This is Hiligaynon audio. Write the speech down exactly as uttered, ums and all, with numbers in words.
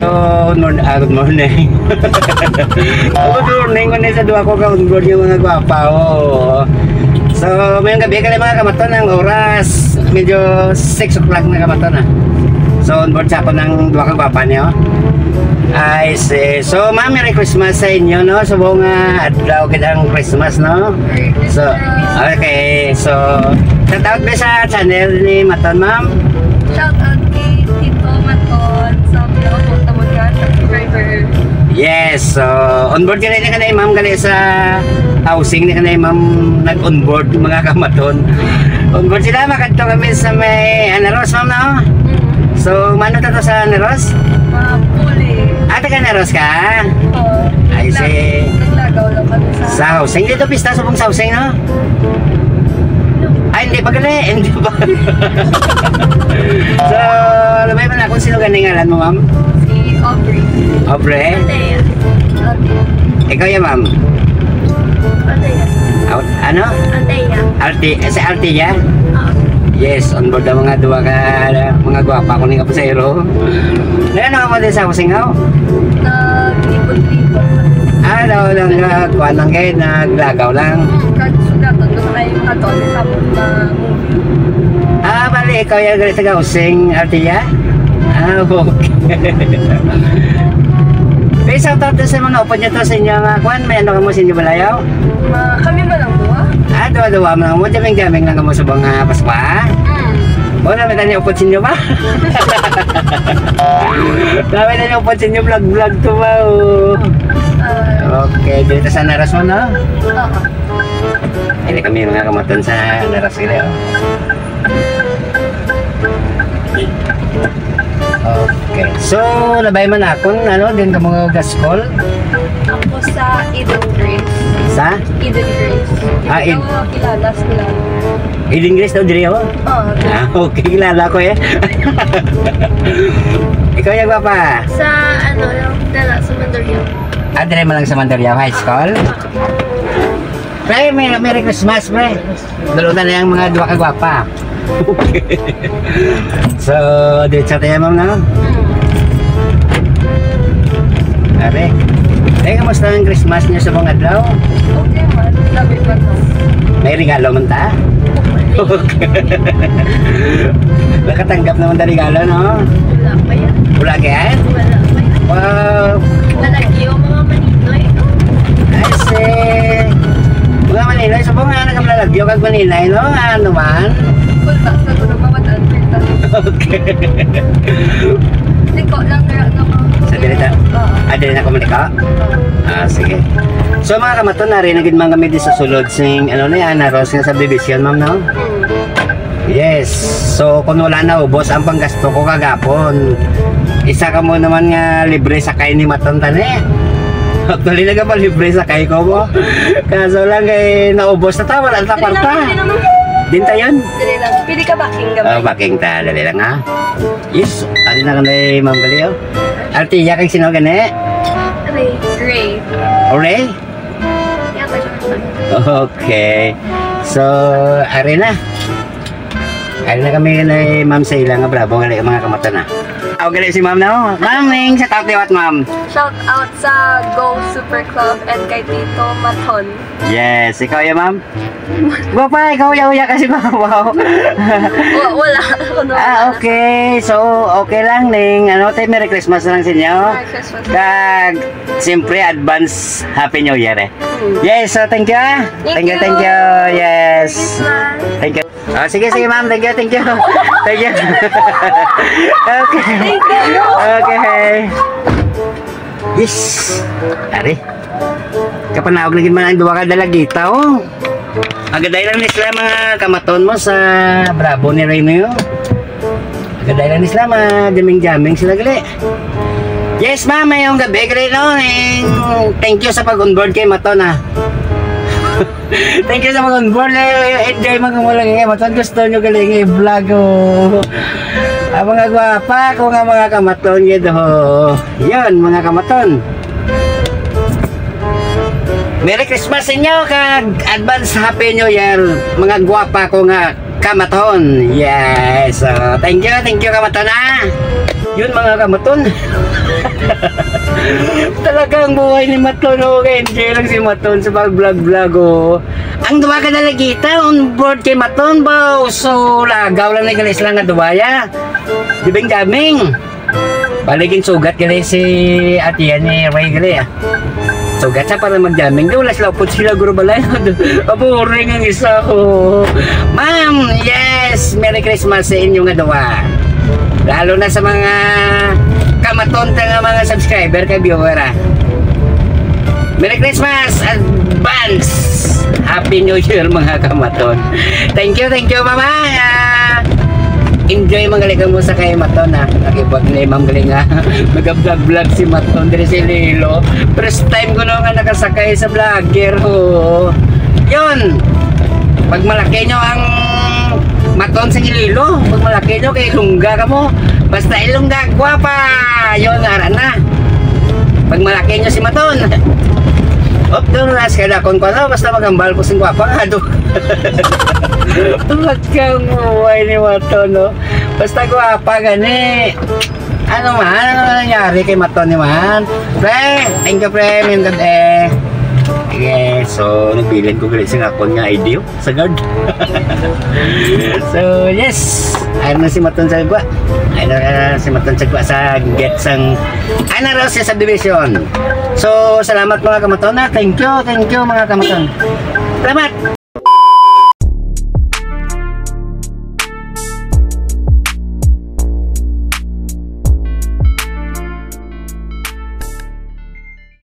So, good morning. Ah, good morning. Good morning, kundi sa duha ko ka onboard yung mga gwapa. Oo. So, mayong gabi kali, mga kamaton, ang oras medyo six o'clock na, kamaton, ah. So, onboard sa ako ng duha ka gwapa niyo. I see. So, ma'am, Merry Christmas sa inyo, no? Subong nga adlaw gid ang Christmas, no? Merry So, Christmas. Okay. So, shout out ba sa channel ni Maton, ma'am? Shout out kay Tito Maton sa Pinapunta mo nga subscriber. Yes. So, onboard ka na kanay, ma'am, gali sa housing ni kanay, ma'am, nag-onboard, mga kamaton. Onboard sila, makadto kami sa may Anaros, ma'am, no? Mm. So, mano ta to sa Anaros? Mapuli. Ah, taga Anaros ka? Oo. I see. Nag-, naglagaw lang kami sa Sa housing. Dito pista subong sa housing, no? Ay, hindi pa gali. Hindi pa. So, alam mo man akong sino gani ngalan mo, ma'am? Si Aubrey. Aubrey? Althea. Althea. Ikaw yan, ma'am? Althea. Out, ano? Althea. Alti, eh, si Althea? Oo. Yes, onboard ang mga duha ka, mga gwapa ko ni kapasahero. Ano ka mo din sa housing, aw? Naglibot-libot. Ah, daw lang, ah, kuwan lang kayo, naglagaw lang. Hmm, kag sugaton ko sa kayo mga to, sa mga movie. Ah, bali, ikaw yung gali taga housing, Althea? Ah, okay. May shout out sa mga upod niyo to sa inyo nga kuwan, may ano ka mo sa inyo balayaw? Ma-, kami man lang duha. Ah, duha-duha man lang mo, jaming-jaming lang mo sa mga Pasko, ha? Hmm. Wala, may tani upod sa inyo ba? Dami na yung upod sa inyo, vlog-vlog to ba, oh? Ah. Okay, dito sa Anaros mo, no? Oo. Ini kami mga kamaton sa Anaros, gila, oh. Okay. So, labay man akon, ano, din ka mga gaskol? Ako sa Eden Grace. Sa? Eden Grace. Ah, Eden. Ikaw, kilala sila. Eden Grace daw diri, oh? Oo. Ah, okay, kilala ko eh. Ikaw, yung gwapa? Sa, ano, yung dala, sa Mandaluyong. Ah, dire mo lang sa Mandaluyong High School? Pre, Merry, Merry Christmas, pre. Dulutan na yung mga duha ka gwapa. So, diretso tayo, ma'am, no? Are. Eh, kamusta ang Christmas niyo sa mga adlaw? Okay man. Labi pa to. May regalo man ta? Okay. Nakatanggap naman na regalo, no? Wala pa yan. Wala ka yan? Wala pa yan. Wow. Malagyo, mga maninoy. Ay, si mga maninoy. Sa mga nagkamlalagyo kag maninay, no? Ano man? Kulba sa gulo, mga tanpita. Okay. Liko lang, dira na ko. Sa diri ta? Oo. Ah, diri na ko maliko? Oo. Ah, sige. So, mga kamaton, nari na gid man kami di sa sulod sing, ano na yan, Anaros nga subdivision, ma'am, no? Hmm. Yes. So, kung wala na ubos ang panggasto ko kagapon, isa ka mo naman nga libre sakay ni Maton tani. Actually, nagapalibre sakay ko mo. Kaso lang kay naubos na ta, wala na ta Dali lang, kwarta. Dali lang. Din ta yun? Dali lang. Pwede ka backing ka Ah, ba? Backing ta, dali lang ha. Yes, ari na kanay Ma'am Gali, oh. Althea, kag sino gani? Ray. Ray. O, Ray? Yata siya. Okay. So, ari na. Ari na kami ni Ma'am sa ila nga Bravo, gali mga kamata na. Aw, gali si Ma'am na, oh. Ma'am, ning shout out liwat, Ma'am. Shout out sa Go Super Club and kay Tito Maton. Yes, ikaw ya, Ma'am? Gwapa, ikaw ya, uya kasi ba? Wow. Wa-, wala. Ano, Ah, wala. Okay. So, okay lang, ning, ano, te, Merry Christmas lang sa inyo. Merry Christmas. Kag, siyempre, advance Happy New Year, eh. Hmm. Yes, so thank you, ah. Thank Thank you, you. Thank you. Yes. Merry Christmas. Thank you. Ah, sige, sige, ma'am. Thank you, thank you. Thank you. Okay. Thank you. Okay. Yes. Ari. Kapanaog na gid man ang duha ka dalagita, oh. Agaday lang ni sila mga kamaton mo sa Bravo ni Reno, oh. Agaday lang ni sila, mga jaming-jaming sila gali. Yes, ma'am, mayong gabi gali, no? And thank you sa pag-onboard kay Maton, ah. Thank you sa pag-onboard. Eh, enjoy man mo lang, eh. Maton, gusto nyo galing i-vlog, oh. Ang mga gwapa ko nga mga kamaton, yun, oh. Yan, mga kamaton. Merry Christmas sa inyo, kag advance Happy New Year, mga gwapa ko nga kamaton. Yes. So, thank you, thank you, kamaton, ah. Yun, mga kamaton. Talagang buhay ni Maton, oh. Kay enjoy lang si Maton sa pag-vlog-vlog, oh. Ang duha ka dalagita on board kay Maton ba, uso lagaw lang ni gali sila nga duha, ya. Di ba yung jamming? Baligin sugat gali si ate yan ni Ray gali, ah. Sugat sa para mag-jamming. Di wala sila upod sila, guro balay. Boring ang isa, oh. Ma'am, yes, Merry Christmas sa inyo nga duha. Lalo na sa mga kamaton ta nga mga subscriber kay viewer, ah. Merry Christmas advance. Happy New Year, mga kamaton. Thank you, thank you, mama. Ah, enjoy man gali kamo sa kay Maton, ah. Nakipag ni Ma'am gali nga nag-vlog-vlog si Maton diri sa Iloilo. First time ko na nga nakasakay sa vlogger, oh. Yun. Pag malaki nyo ang Maton sa Iloilo, pag malaki nyo kay Ilongga kamo. Basta Ilongga, gwapa. Yun, ara na. Pag malaki nyo si Maton. Op, doon na, sa kadakon ko, ano, basta magambal ko sing gwapa nga, do. Tulad kang buhay ni Maton, no? Basta gwapa gani. Ano man? Ano na nangyari kay Maton ni man? Pre, thank you, pre. May God, eh. Sige, so, nagbilin ko gali sa akon nga I D, oh, sa guard. So, yes. Ayun na si Maton sa gwa. Ayun na si Maton sa gwa sa gate sang, ayun na raw siya subdivision. So, salamat, mga kamaton, ha. Thank you, thank you, mga kamaton. Salamat.